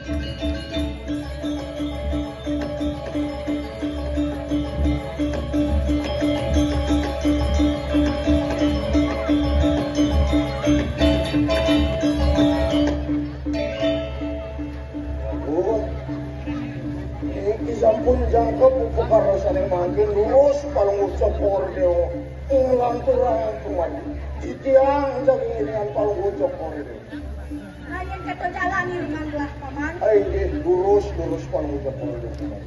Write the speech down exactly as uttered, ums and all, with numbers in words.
Niki sampun jangkep upakara sané mangkin, lurus Palungguh Cokor Déwa. Ing lanturang tumadi. Titiang saking iringan Palungguh Cokor Déwa. Rayen keto jalani rumanlah, Paman. Ai, inggih, lurus, lurus Palungguh Cokor Déwa.